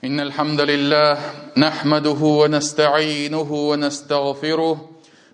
إن الحمد لله نحمده ونستعينه ونستغفره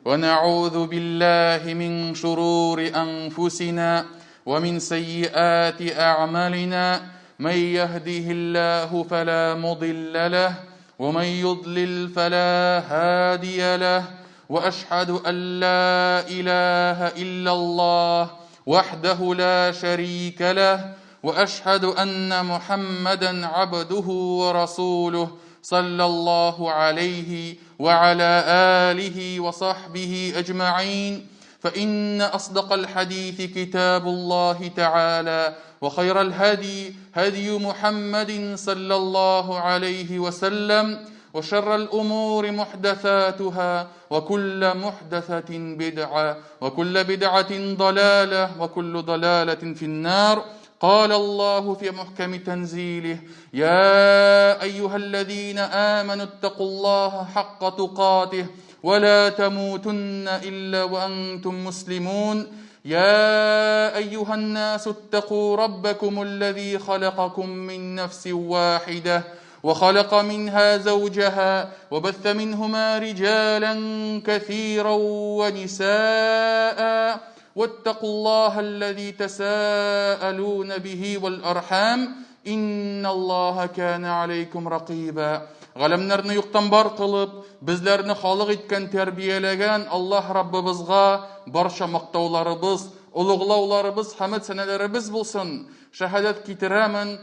ونعوذ بالله من شرور أنفسنا ومن سيئات أعمالنا من يهده الله فلا مضل له ومن يضلل فلا هادي له وأشهد أن لا إله إلا الله وحده لا شريك له واشهد ان محمدا عبده ورسوله صلى الله عليه وعلى اله وصحبه اجمعين فان اصدق الحديث كتاب الله تعالى وخير الهدي هدي محمد صلى الله عليه وسلم وشر الامور محدثاتها وكل محدثه بدعه وكل بدعه ضلاله وكل ضلاله في النار قال الله في محكم تنزيله يا ايها الذين امنوا اتقوا الله حق تقاته ولا تموتن الا وانتم مسلمون يا ايها الناس اتقوا ربكم الذي خلقكم من نفس واحده وخلق منها زوجها وبث منهما رجالا كثيرا ونساء واتقوا الله الذي تساءلون به والأرحام إن الله كان عليكم رقيبا Галәмнәрне юктан бар кылып, безләрне халык иткән, тәрбияләгән Аллаһ Раббыбызга барча мактауларыбыз, олуглауларыбыз, хәмд сәнәләребез булсын. Шәһадәт китерәмен,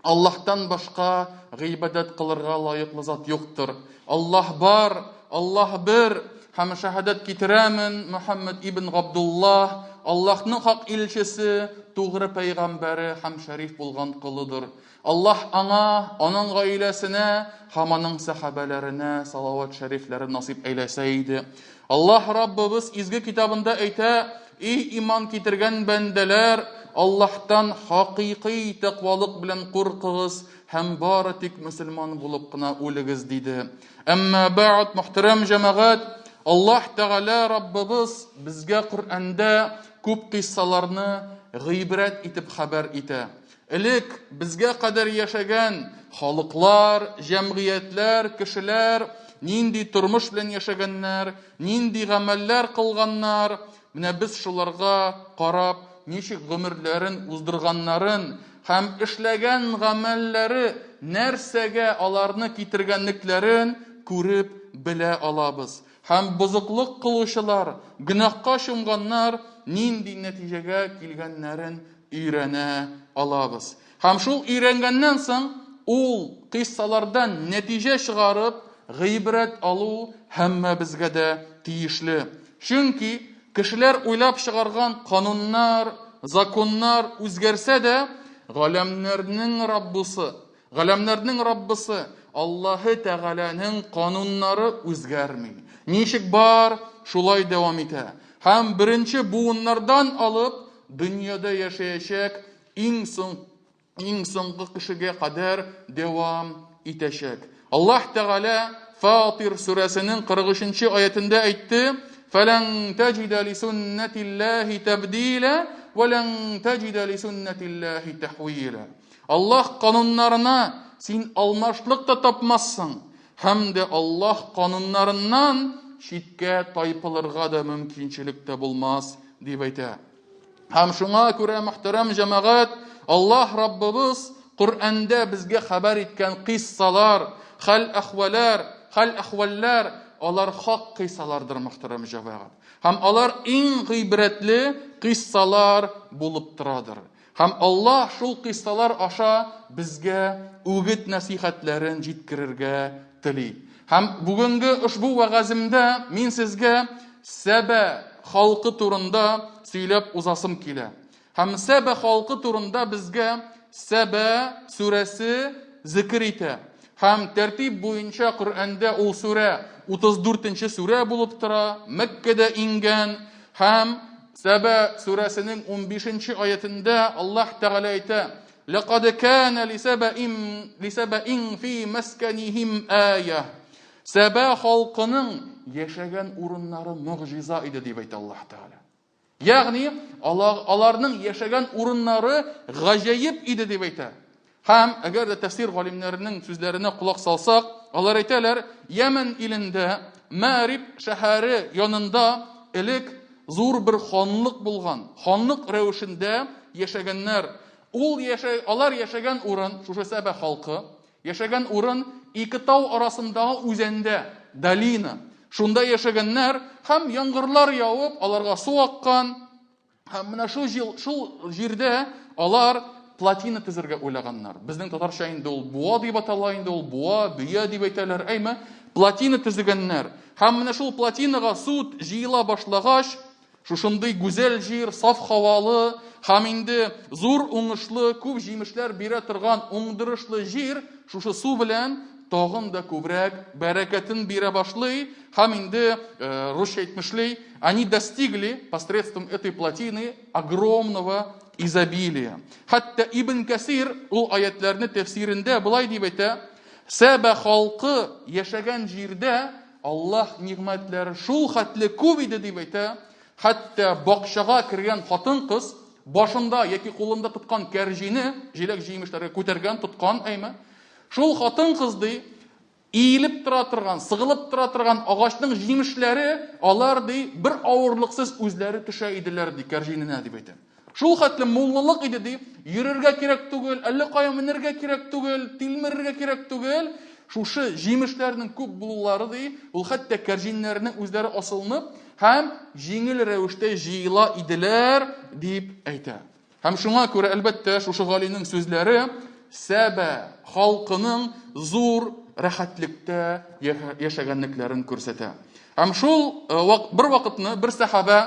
Аллаһтан башка гыйбадәт кылырга лаеклы зат юктыр. Аллаһ бар, Аллаһ бер, һәм шәһадәт китерәмен, Мөхәммәд ибн Габдуллаһ, Аллаһның хак илчесе, тугры пәйгамбәре һәм шәриф булган колыдыр. Аллаһ аңа, аның гаиләсенә һәм аның сәхабәләренә салават шәрифләрен насыйп әйләсә иде. Аллаһ Раббыбыз изге китабында әйтә, Ий иман китергән бәндәләр, Аллаһтан хакыйкый тәкъвалык белән куркыгыз һәм бары тик мөселман булып кына үлегез, диде. Әмма бәгъд, мөхтәрәм җәмәгать, Аллаһ Тәгалә Раббыбыз безгә Коръәндә күп кыйссаларны гыйбрәт итеп хәбәр итә. Элек безгә кадәр яшәгән халыклар, җәмгыятьләр, кешеләр нинди тормыш белән яшәгәннәр, нинди гамәлләр кылганнар, менә без шуларга карап, ничек гомерләрен уздырганнарын һәм эшләгән гамәлләре нәрсәгә аларны китергәнлекләрен күреп белә алабыз. Һәм бозыклык кылучылар, гөнаһка чумганнар нинди нәтиҗәгә килгәннәрен өйрәнә алабыз. Һәм шул өйрәнгәннән соң ул кыйссалардан нәтиҗә чыгарып, гыйбрәт алу һәммәбезгә дә тиешле. Чөнки кешеләр уйлап чыгарган кануннар, законнар үзгәрсә дә, галәмнәрнең Раббысы, галәмнәрнең Раббысы Аллаһы Тәгаләнең кануннары үзгәрми. Ничек бар, шулай дәвам итә. Һәм беренче буыннардан алып дөньяда яшәячәк иң соң иң соңгы кешегә кадәр дәвам итәчәк. Аллаһ Тәгалә Фатир сүрәсенең 43 аятендә әйтте: "Фәлән таҗида ли суннатиллаһи табдила, ва лән таҗида ли суннатиллаһи тахвила." Аллаһ кануннарына син алмашлык та тапмассың, һәм дә Аллаһ кануннарыннан читкә тайпылырга да мөмкинчелек тә булмас, дип әйтә. Һәм шуңа күрә, мөхтәрәм җәмәгать, Аллаһ Раббыбыз Коръәндә безгә хәбәр иткән кыйссалар, хәл-әхвәләр, хәл-әхвәлләр, алар хак кыйссалардыр, мөхтәрәм җәмәгать. Һәм алар иң гыйбрәтле кыйссалар булып торадыр. Һәм Аллаһ шул кыйссалар аша безгә үгет-нәсыйхәтләрен җиткерергә тели. Һәм бүгенге ошбу вәгаземдә мин сезгә Сәбә халкы турында сөйләп узасым килә. Һәм Сәбә халкы турында безгә Сәбә сүрәсе зикер итә. Һәм тәртип буенча Коръәндә ул сүрә 34 нче сүрә булып тора, Мәккәдә иңгән һәм Сәбә сүрәсенең 15 нче аятендә Аллаһ Тәгалә әйтә: Ләкад кана лисәбәин лисәбәин фи мәскәнихим ая. Сәбә халкының яшәгән урыннары могҗиза иде дип әйтә Аллаһ Тәгалә. Ягъни аларның яшәгән урыннары гаҗәеп иде дип әйтә. Һәм әгәр дә тәфсир галимнәренең сүзләренә колак салсак, алар әйтәләр, Йәмән илендә Мәриб шәһәре янында элек зур бер ханлык булган. Ханлык рәвешендә яшәгәннәр. Ул яшә, алар яшәгән урын, шушы Сәбә халкы, яшәгән урын ике тау арасындагы үзәндә, долина. Шунда яшәгәннәр һәм яңгырлар явып, аларга су аккан. Һәм менә шул җил, шул җирдә алар плотина төзергә уйлаганнар. Безнең татарча инде ул буа дип атала инде ул буа, бөя дип әйтәләр, әйме? Плотина төзегәннәр. Һәм менә шул плотинага су җыела башлагач, шушындый гүзәл җир, саф һавалы һәм инде зур уңышлы, күп җимешләр бирә торган уңдырышлы җир шушы су белән тагын да күбрәк бәрәкәтен бирә башлый һәм инде, русча әйтмешли, они достигли посредством этой плотины огромного изобилия. Хәтта Ибн Кәсир ул аятларны тәфсирендә болай дип әйтә: Сәбә халкы яшәгән җирдә Аллаһ нигъмәтләре шул хәтле күп иде дип әйтә, хәтта бакчага кергән хатын-кыз башында яки кулында тоткан кәрҗине, җиләк-җимешләргә күтәргән, тоткан, әйме? Шул хатын-кыз ди, иелеп тора торган, сыгылып тора торган агачның җимешләре, алар ди, бер авырлыксыз үзләре төшә иделәр ди, кәрҗиненә дип әйтә. Шул хәтле муллылык иде ди, йөрергә кирәк түгел, әллә кая менергә кирәк түгел, тилмерергә кирәк түгел. Шушы җимешләрнең күп булулары ди, ул хәтта кәрҗиннәренең үзләре асылынып һәм җиңел рәвештә җыела иделәр дип әйтә. Һәм шуңа күрә, әлбәттә, шушы галимнең сүзләре Сәбә халкының зур рәхәтлектә яшәгәнлекләрен күрсәтә. Һәм шул э, бер вакытны бер сәхабә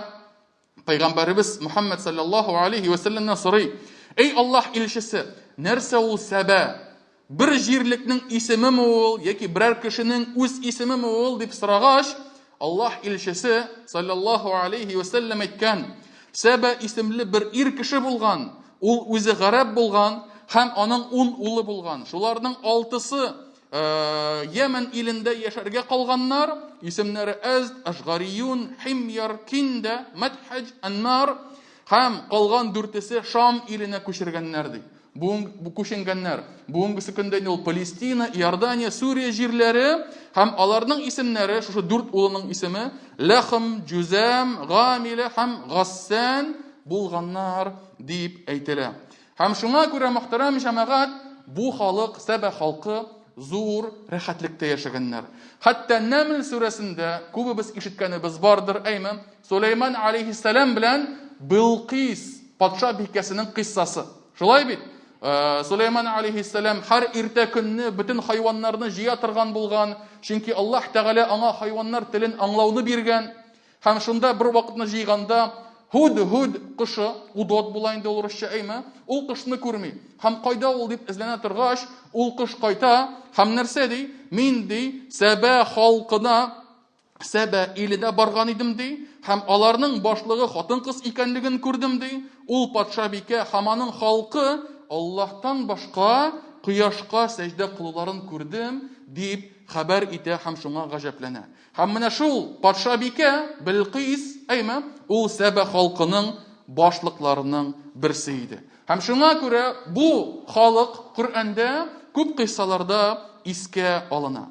Пәйгамбәребез Мухаммад саллаллаһу алейхи ва сәлләмнән сорый: "Эй Аллаһ илчесе, нәрсә ул Сәбә? Бер җирлекнең исемеме ул яки берәр кешенең үз исемеме ул?" дип сорагач, Аллаһ илчесе саллаллаһу алейхи ва сәлләм әйткән: "Сәбә исемле бер ир кеше булган, ул үзе гарәп булган һәм аның ун улы булган. Шуларның алтысы Йәмән илендә яшәргә калганнар, исемнәре Әзд, Әшгариюн, Химьяр, Киндә, Мәдхәҗ, Әннар һәм калган дүртесе Шам иленә күчергәннәр ди. Бүген күченгәннәр. Бүгенгесе көндә инде ул Палестина, Иордания, Сүрия җирләре һәм аларның исемнәре, шушы дүрт улының исеме Ләхм, Җүзәм, Гамилә һәм Гассән булганнар дип әйтелә. Һәм шуңа күрә, мөхтәрәм җәмәгать, бу халык, Сәбә халкы зур рәхәтлектә яшәгәннәр. Хәтта Нәмл сүрәсендә күбебез ишеткәнебез бардыр, әйме, Сулейман алейһиссәлам белән Билкис патша бикәсенең кыйссасы. Шулай бит? Э, Сулейман алейһиссәлам һәр иртә көнне бөтен хайваннарны җыя торган булган, чөнки Аллаһ Тәгалә аңа хайваннар телен аңлауны биргән. Һәм шунда бер вакытны җыйганда Һуд-һуд кошы, удот була инде ул русча, әйме, ул кошны күрми. Һәм кайда ул дип эзләнә торгач, ул кош кайта һәм нәрсә ди? Мин ди, Сәбә халкына, Сәбә иленә барган идем ди, һәм аларның башлыгы хатын-кыз икәнлеген күрдем ди. Ул патшабикә һәм аның халкы Аллаһтан башка кояшка сәҗдә кылуларын күрдем, дип хәбәр итә һәм шуңа гаҗәпләнә. Һәм менә шул патшабикә Белкыйс, әйме, ул Сәбә халкының башлыкларының берсе иде. Һәм шуңа күрә бу халык Коръәндә күп кыйссаларда искә алына.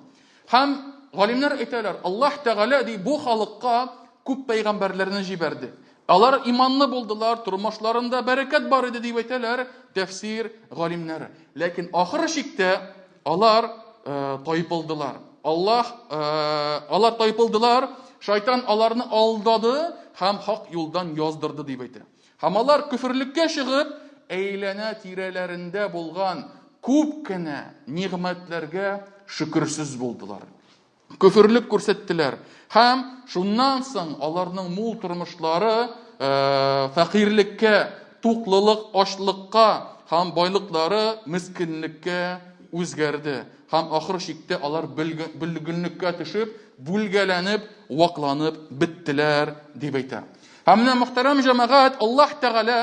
Һәм галимнәр әйтәләр, Аллаһ Тәгалә ди бу халыкка күп пәйгамбәрләрне җибәрде. Алар иманлы булдылар, тормышларында бәрәкәт бар иде дип әйтәләр тәфсир галимнәре. Ләкин ахыр чиктә алар э, тайпылдылар. Аллаһ э, алар тайпылдылар, шайтан аларны алдады һәм хак юлдан яздырды дип әйтә. Һәм алар көферлеккә чыгып, әйләнә тирәләрендә булган күп кенә нигъмәтләргә шөкерсез булдылар. Көферлек күрсәттеләр. Һәм шуннан соң аларның мул тормышлары э, фәкыйрьлеккә, туклылык, ачлыкка һәм байлыклары мескенлеккә үзгәрде. Һәм ахыр чиктә алар бөлгенлеккә төшеп, бүлгәләнеп, вакланып беттеләр, дип әйтә. Һәм менә мөхтәрәм җәмәгать, Аллаһ Тәгалә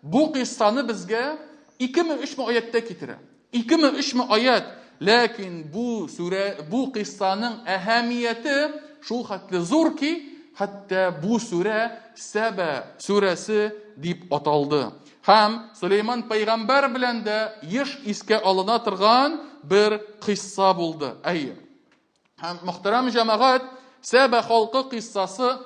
бу кыйссаны безгә икеме, өчме аятьтә китерә. Икеме, өчме аять. Ләкин бу сүрә, бу кыйссаның әһәмияте шул хәтле зур ки, хәтта бу сүрә Сәбә сүрәсе дип аталды. Һәм Сөләйман пәйгамбәр белән дә еш искә алына торган бер кыйсса булды. Әйе. Һәм мөхтәрәм җәмәгать, Сәбә халкы кыйссасы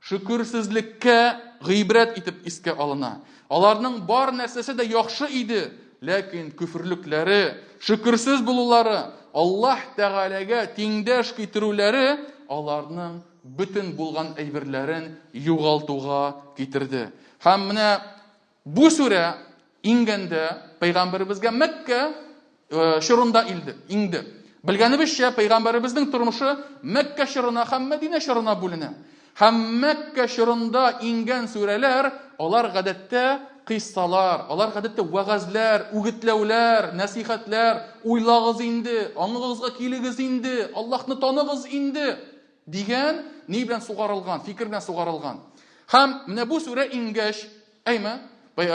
шөкерсезлеккә гыйбрәт итеп искә алына. Аларның бар нәрсәсе дә яхшы иде, ләкин көферлекләре, шөкерсез булулары, Аллаһ Тәгаләгә тиңдәш китерүләре аларның бөтен булган әйберләрен югалтуга китерде. Һәм менә бу сүрә иңгәндә пәйгамбәребезгә Мәккә э, чорында илде, иңде. Белгәнебезчә, пәйгамбәребезнең тормышы Мәккә чорына һәм Мәдинә чорына бүленә. Һәм Мәккә чорында иңгән сүрәләр, алар гадәттә кыйссалар, алар гадәттә вәгазьләр, үгетләүләр, нәсихәтләр, уйлагыз инде, аңыгызга килегез инде, Аллаһны таныгыз инде дигән ни белән сугарылган, фикер белән сугарылган. Һәм менә бу сүрә иңгәч, әйме, э,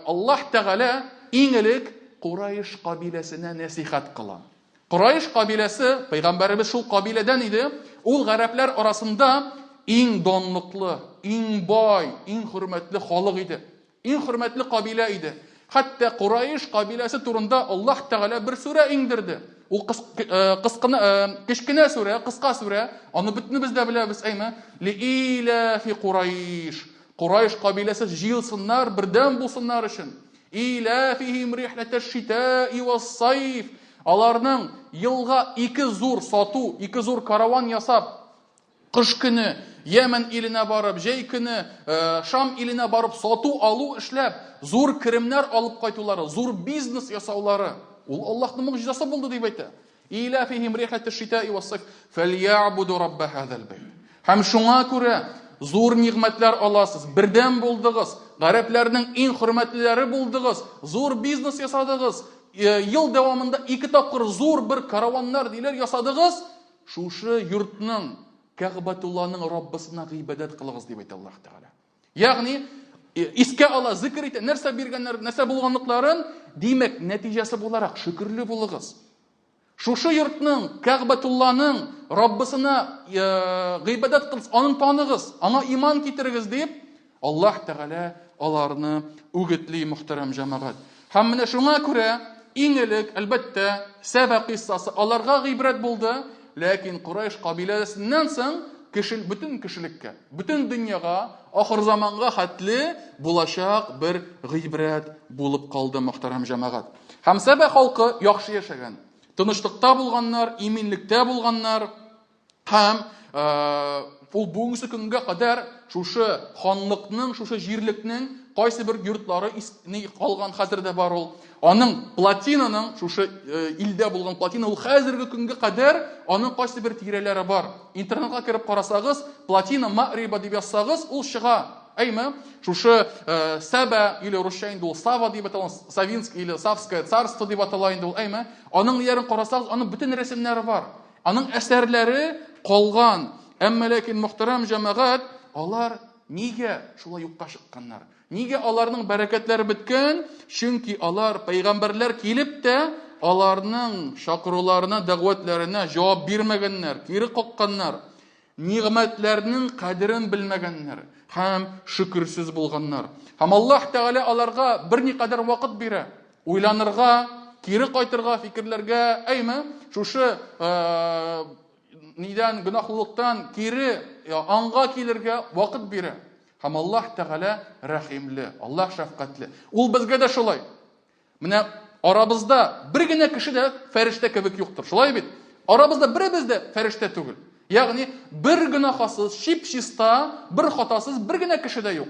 Аллаһ Тәгалә иң элек Курайш кабиләсенә нәсихәт кыла. Курайш кабиләсе, пәйгамбәребез шул кабиләдән иде, ул гарәпләр арасында иң данлыклы, иң бай, иң хөрмәтле халык иде. Иң хөрмәтле кабилә иде. Хәтта Курайш кабиләсе турында Аллаһ Тәгалә бер сүрә иңдерде. Ул э, кыскына, э, кечкенә сүрә, кыска сүрә, аны бөтенебез дә беләбез, әйме? Лиилафи Курайш. Курайш кабиләсе җыелсыннар, бердәм булсыннар өчен. Илафихим рихләтәш шитаи вассайф. Аларның елга ике зур сату, ике зур караван ясап, Кыш көне Йәмән иленә барып, җәй көне э, Шам иленә барып сату-алу эшләп, зур керемнәр алып кайтулары, зур бизнес ясаулары, ул Аллаһның могҗизасы булды дип әйтә. Илафихим рихләтеш шитаи вассайф фәльябуду рабба хазал бәйт. Һәм шуңа күрә зур нигъмәтләр аласыз, бердәм булдыгыз, гарәпләрнең иң хөрмәтлеләре булдыгыз, зур бизнес ясадыгыз, э, ел дәвамында ике тапкыр зур бер караваннар диләр ясадыгыз, Шушы йортның, Кәгъбәтулланың Раббысына гыйбадәт кылыгыз, дип әйтә Аллаһ Тәгалә. Ягъни, э, искә ала, зикр итә, нәрсә биргәннәр, нәрсә булганлыкларын, димәк, нәтиҗәсе буларак шөкерле булыгыз. Шушы йортның, Кәгъбәтулланың Раббысына э, гыйбадәт кылыгыз, аны таныгыз, аңа иман китерегез дип, Аллаһ Тәгалә аларны үгетли, мөхтәрәм җәмәгать. Һәм менә шуңа күрә иң элек, әлбәттә, Сәбә кыйссасы аларга гыйбрәт булды, ләкин Курайш кабиләсеннән соң кеше, бөтен кешелеккә, бөтен дөньяга, ахыр заманга хәтле булачак бер гыйбрәт булып калды, мөхтәрәм җәмәгать. Һәм Сәбә халкы яхшы яшәгән, тынычлыкта булганнар, иминлектә булганнар. Һәм ул бүгенге көнгә кадәр шушы ханлыкның, шушы җирлекнең кайсы бер йортлары ни калган хәзер дә бар ул. Аның плотинаның, шушы илдә булган плотина, ул хәзерге көнгә кадәр аның кайсы бер тирәләре бар. Интернетка кереп карасагыз, плотина Мариба дип язсагыз, ул чыга. Әйме, шушы Сәбә или русча инде ул Сава дип атала, Савинск или Савское царство дип атала инде ул, әйме. Аның ниләрен карасагыз, аның бөтен рәсемнәре бар. Аның әсәрләре калган. Әмма ләкин мөхтәрәм җәмәгать, алар нигә шулай юкка чыкканнар? Нигә аларның бәрәкәтләре беткән? Чөнки алар пәйгамбәрләр килеп тә аларның чакыруларына, дәгъвәтләренә җавап бирмәгәннәр, кире какканнар. Нигъмәтләрнең кадерен белмәгәннәр һәм шөкерсез булганнар. Һәм Аллаһ Тәгалә аларга берникадәр вакыт бирә. Уйланырга, кире кайтырга, фикерләргә, әйме, шушы э, нидән, гөнаһлылыктан кире аңга килергә вакыт бирә. Һәм Аллаһ Тәгалә рәхимле, Аллаһ шәфкатьле. Ул безгә дә шулай. Менә арабызда бер генә кеше дә фәрештә кебек юктыр. Шулай бит? Арабызда беребез дә фәрештә түгел. Ягъни бер гөнаһсыз, чип-чиста, бер хатасыз бер генә кеше дә юк.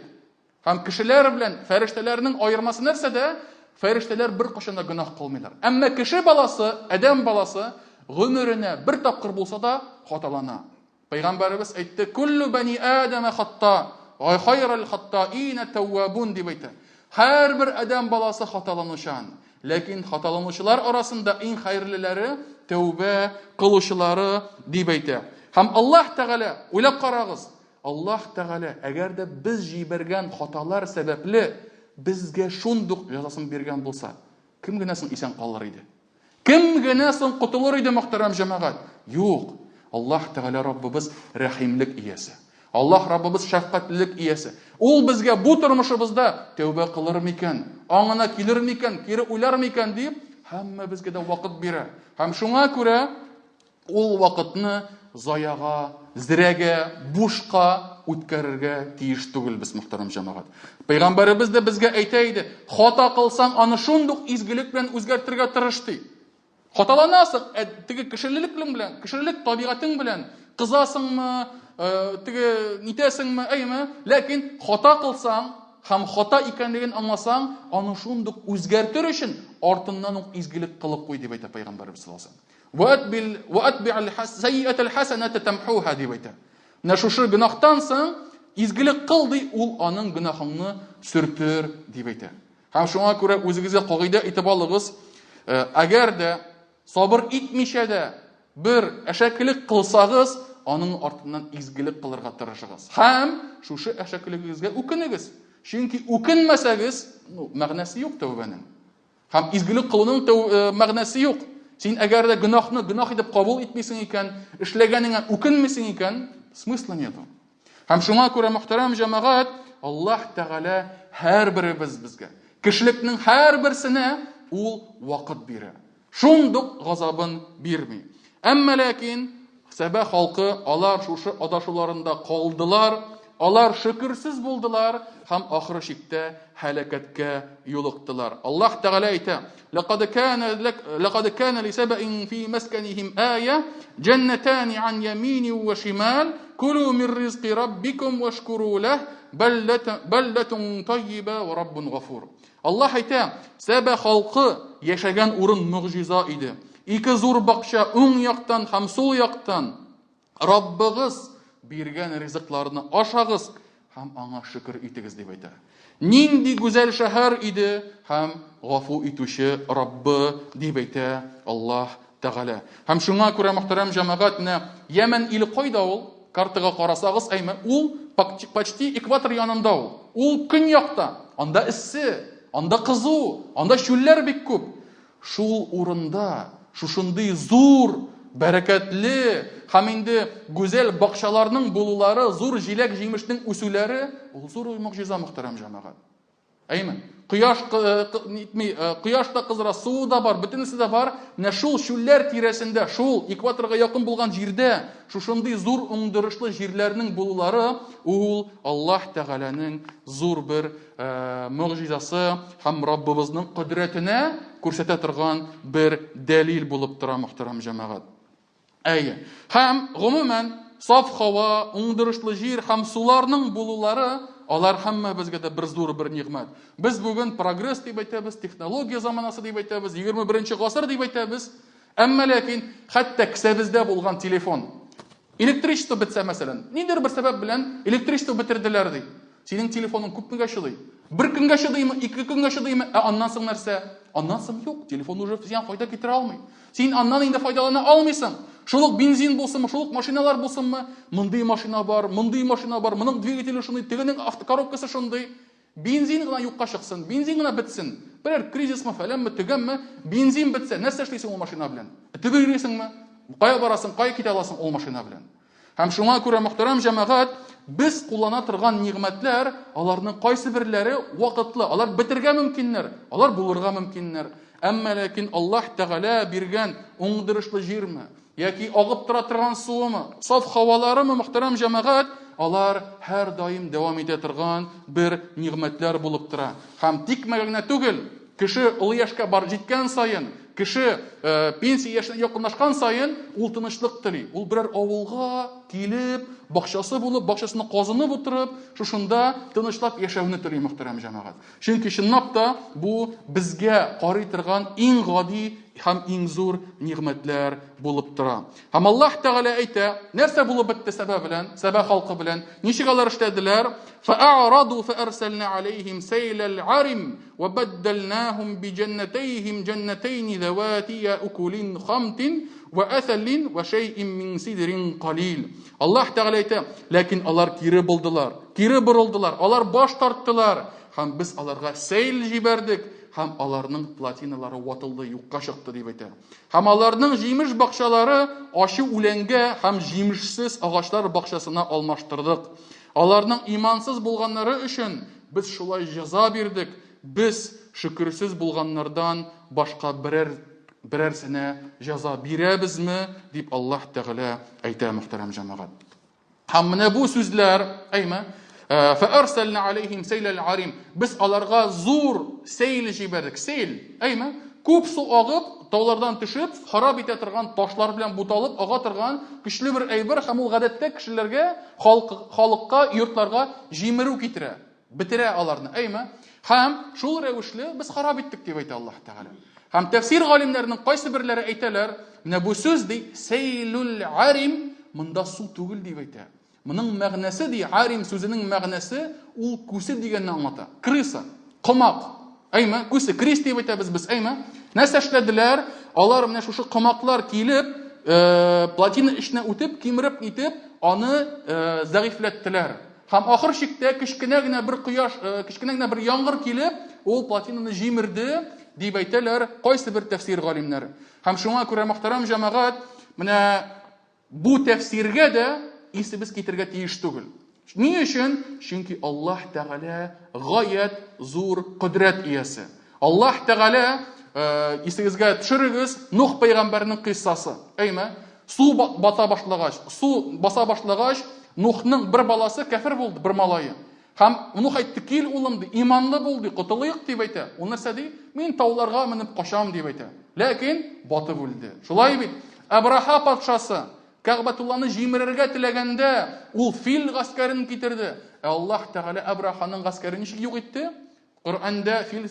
Һәм кешеләр белән фәрештәләрнең аермасы нәрсәдә? Фәрештәләр беркайчан да гөнаһ кылмыйлар. Әмма кеше баласы, адәм баласы гомеренә бер тапкыр булса да хаталана. Пәйгамбәребез әйтте, "Куллу бани Адама хатта, ва хайрул хаттаина тәввабун" дип әйтә. Һәрбер адәм баласы хаталанучан. Ләкин хаталанучылар арасында иң хәерлеләре тәүбә кылучылары дип әйтә. Һәм Аллаһ Тәгалә, уйлап карагыз, Аллаһ Тәгалә, әгәр дә без җибәргән хаталар сәбәпле безгә шундук җәзасын биргән булса, кем генә соң исән калыр иде? Кем генә соң котылыр иде, мөхтәрәм җәмәгать? Юк. Аллаһ Тәгалә Раббыбыз рәхимлек иясе. Аллаһ Раббыбыз шәфкатьлелек иясе. Ул безгә бу тормышыбызда тәүбә кылыр микән, аңына килер микән, кире уйлар микән дип, һәммәбезгә дә вакыт бирә. Һәм шуңа күрә ул вакытны заяга, зрәгә, бушка үткәрергә тиеш түгелбез, мөхтәрәм җәмәгать. Пәйгамбәребез дә безгә әйтә иде, хата кылсаң, аны шундук изгелек белән үзгәртергә тырыш, ди. Хаталанасың, ә теге кешелелек белән, кешелек табигатең белән кызасыңмы, э, теге нитәсеңме, әйме? Ләкин хата кылсаң һәм хата икәнлеген аңласаң, аны шундук үзгәртер өчен артыннан ук изгелек кылып куй дип әйтә пәйгамбәребез саллаллаһу алейһи ва вәсәлләм. Вә сәйиәтәл хәсәнәтә тамхуха дип әйтә. Менә шушы гөнаһтан соң изгелек кыл ди, ул аның гөнаһыңны сөртер дип әйтә. Һәм шуңа күрә үзегезгә кагыйдә итеп алыгыз, э, әгәр дә сабыр итмичә дә бер әшәкелек кылсагыз, аның артыннан изгелек кылырга тырышыгыз. Һәм шушы әшәкелегегезгә үкенегез. Чөнки үкенмәсәгез, ну, мәгънәсе юк тәүбәнең. Һәм изгелек кылуның тәү, э, мәгънәсе юк. Син әгәр дә гөнаһны гөнаһ итеп кабул итмисең икән, эшләгәнеңә үкенмисең икән, смысла нету. Һәм шуңа күрә, мөхтәрәм җәмәгать, Аллаһ Тәгалә һәрберебез безгә, кешелекнең һәрберсенә ул вакыт бирә. Шундук газабын бирми. Әмма ләкин Сәбә халкы алар шушы адашуларында калдылар, алар шөкерсез булдылар һәм ахыр чиктә һәлакәткә юлыктылар. Аллаһ Тәгалә әйтә: "Лакад кана лакад кана ли сәбәин фи масканихим ая, җаннатани ан ямини ва шимал, кулу мин ризқи раббикум вашкуру лах, бәлдәтун тайиба ва раббун гафур." Аллаһ әйтә, Сәбә халкы яшәгән урын могҗиза иде. Ике зур бакча уң яктан һәм сул яктан. Раббыгыз биргән ризыкларны ашагыз һәм аңа шөкер итегез, дип әйтә. Нинди гүзәл шәһәр иде һәм гафу итүче Раббы, дип әйтә Аллаһ Тәгалә. Һәм шуңа күрә, мөхтәрәм җәмәгать, менә Йәмән иле кайда ул? Картага карасагыз, әйме, ул почти экватор янында ул. Ул көньякта. Анда эссе, анда кызу, анда чүлләр бик күп. Шул урында шушындый зур, бәрәкәтле һәм инде гүзәл бакчаларның булулары, зур җиләк-җимешнең үсүләре, ул зур могҗиза, мөхтәрәм җәмәгать. Әйме? Кояш нитми, кояш та кыздыра, суы да бар, бөтенесе дә бар. Менә шул чүлләр тирәсендә, шул экваторга якын булган җирдә шушындый зур уңдырышлы җирләрнең булулары, ул Аллаһ Тәгаләнең зур бер могҗизасы һәм Раббыбызның кодрәтенә күрсәтә торган бер дәлил булып тора, мөхтәрәм җәмәгать. Әйе. Һәм гомумән саф һава, уңдырышлы җир һәм суларның булулары алар һәммәбезгә дә бер зур бер нигъмәт. Без бүген прогресс дип әйтәбез, технология заманасы дип әйтәбез, 21 гасыр дип әйтәбез. Әмма ләкин хәтта кесәбездә булган телефон Электричество бетсә, мәсәлән, ниндидер бер сәбәп белән электричество бетерделәр ди. Синең телефоның күпмегә чыдый? Бер көнгә чыдыймы, ике көнгә чыдыймы? Ә аннан соң нәрсә? Аннан соң юк, телефон уже сиңа файда китерә алмый. Син аннан инде файдалана алмыйсың. Шул ук бензин булсынмы, шул ук машиналар булсынмы? Мондый машина бар, мондый машина бар, моның двигателе шундый, тегенең автокоробкасы шундый. Бензин гына юкка чыксын, бензин гына бетсен. Берәр кризисмы, фәләнме, төгәнме, бензин бетсә, нәрсә эшлисең ул машина белән? Этеп йөрисеңме? Кая барасың, кая китә аласың ул машина белән? Һәм шуңа күрә, мөхтәрәм җәмәгать, без куллана торган нигъмәтләр, аларның кайсы берләре вакытлы, алар бетергә мөмкиннәр, алар булырга мөмкиннәр. Әмма ләкин Аллаһ Тәгалә биргән уңдырышлы җирме, Яки агып тора торган суымы, саф һаваларымы, мөхтәрәм җәмәгать, алар һәрдаим дәвам итә торган бер нигъмәтләр булып тора. Һәм тикмәгә генә түгел, кеше олы яшькә бар җиткән саен, кеше э, пенсия яшенә якынлашкан саен, ул тынычлык тели. Ул берәр авылга килеп, бакчасы булып, бакчасына казынып утырып, шушында тынычлап яшәүне тели, мөхтәрәм җәмәгать. Чөнки чынлап та бу безгә карый торган иң гади һәм иң зур нигъмәтләр булып тора. Һәм Аллаһ Тәгалә әйтә, нәрсә булып бетте Сәбә белән, Сәбә халкы белән? Ничек алар эшләделәр? Фәәраду фәәрсәлнә алейхим сәйләл арим ва бәддәлнәһум биҗәннәтәйһим җәннәтәйни зәватия укулин хамтин ва әсәлин ва шәйин мин сидрин калил. Аллаһ Тәгалә әйтә, ләкин алар кире булдылар, кире борылдылар, алар баш тарттылар, һәм без аларга сәйл җибәрдек. һәм аларның плотиналары ватылды, юкка чыкты дип әйтә. Һәм аларның җимеш бакчалары ачы үләнгә һәм җимешсез агачлар бакчасына алмаштырдык. Аларның имансыз булганнары өчен без шулай җәза бирдек, без шөкерсез булганнардан башка берәр берәрсенә җәза бирәбезме, дип Аллаһ Тәгалә әйтә, мөхтәрәм җәмәгать. Һәм менә бу сүзләр, әйме? Фәарсәлнә алейхим сейләл арим. Без аларга зур сейл җибәрдек. Сейл, әйме? Күп су агып, таулардан төшеп, харап итә торган ташлар белән буталып ага торган көчле бер әйбер һәм ул гадәттә кешеләргә, халык, халыкка, йортларга җимерү китерә. Бетерә аларны, әйме? Һәм шул рәвешле без харап иттек дип әйтә Аллаһ Тәгалә. Һәм тәфсир галимнәренең кайсы берләре әйтәләр, менә бу сүз ди, сейлул арим, монда су түгел дип әйтә. Моның мәгънәсе ди, арим сүзенең мәгънәсе ул күсе дигәнне аңлата. Крыса, комак. Әйме, күсе, крис дип әйтәбез без, әйме? Нәрсә эшләделәр? Алар менә шушы комаклар килеп, э, плотина эченә үтеп, кимереп нитеп, аны э, зәгыйфьләттеләр. Һәм ахыр чиктә кечкенә генә бер кояш, э, кечкенә генә бер яңгыр килеп, ул плотинаны җимерде, дип әйтәләр кайсы бер тәфсир галимнәре. Һәм шуңа күрә, мөхтәрәм җәмәгать, менә бу тәфсиргә дә исебез китергә тиеш түгел. Ни өчен? Чөнки Аллаһ Тәгалә гаять зур кодрәт иясе. Аллаһ Тәгалә, э, исегезгә төшерегез, Нух пәйгамбәрнең кыйссасы. Әйме? Су бата башлагач, су баса башлагач, Нухның бер баласы кәфер булды, бер малае. Һәм Нух әйтте, кил, улым, ди, иманлы бул, ди, котылыйк, дип әйтә. Ул нәрсә ди? Мин тауларга менеп качам, дип әйтә. Ләкин батып үлде. Шулай бит. Әбраһа патшасы Кәгъбәтулланы җимерергә теләгәндә, ул фил гаскәрен китерде. Ә Аллаһ Тәгалә Әбраханың гаскәрен ничек юк итте? Коръәндә Фил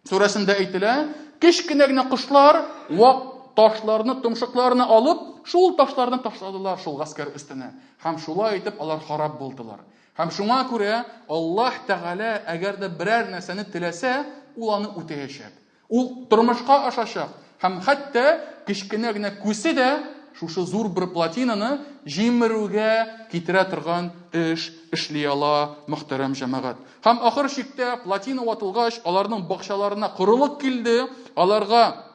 сүрәсендә әйтелә, кечкенә генә кошлар вак ташларны томшыкларына алып, шул ташларны ташладылар шул гаскәр өстенә. Һәм шулай итеп алар харап булдылар. Һәм шуңа күрә Аллаһ Тәгалә әгәр дә берәр нәрсәне теләсә, ул аны үтәячәк. Ул тормышка ашачак һәм хәтта кечкенә генә күсе дә шушы зур бер плотинаны җимерүгә китерә торган эш эшли ала, мөхтәрәм җәмәгать. Һәм ахыр чиктә плотина ватылгач, аларның бакчаларына корылык килде, аларга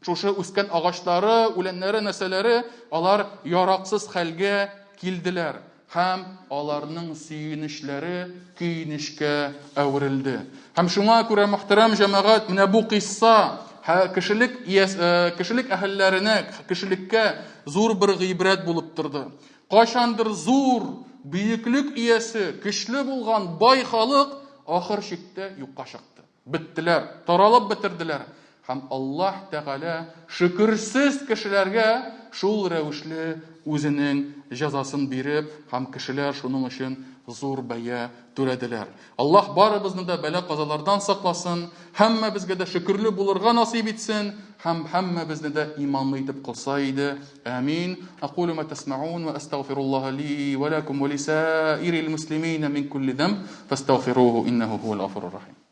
шушы үскән агачлары, үләннәре, нәрсәләре, алар яраксыз хәлгә килделәр. Һәм аларның сөенечләре көенечкә әверелде. Һәм шуңа күрә, мөхтәрәм җәмәгать, менә бу кыйсса кешелек э, кешелек әһелләренә, кешелеккә зур бер гыйбрәт булып торды. Кайчандыр зур, бөеклек иясе, көчле булган бай халык ахыр чиктә юкка чыкты. Беттеләр, таралып бетерделәр. Һәм Аллаһ Тәгалә шөкерсез кешеләргә шул рәвешле үзенең җәзасын биреп, һәм кешеләр шуның өчен зур бәя түләделәр. Аллаһ барыбызны да бәла-казалардан сакласын, һәммәбезгә дә шөкерле булырга насыйп итсен һәм һәммәбезне дә иманлы итеп кылса иде. Амин. Акулу ма тасмаун ва астагфируллаһа ли ва лакум ва лисаирил муслимина мин кулли замб фастагфируху иннаху хуал гафурур рахим.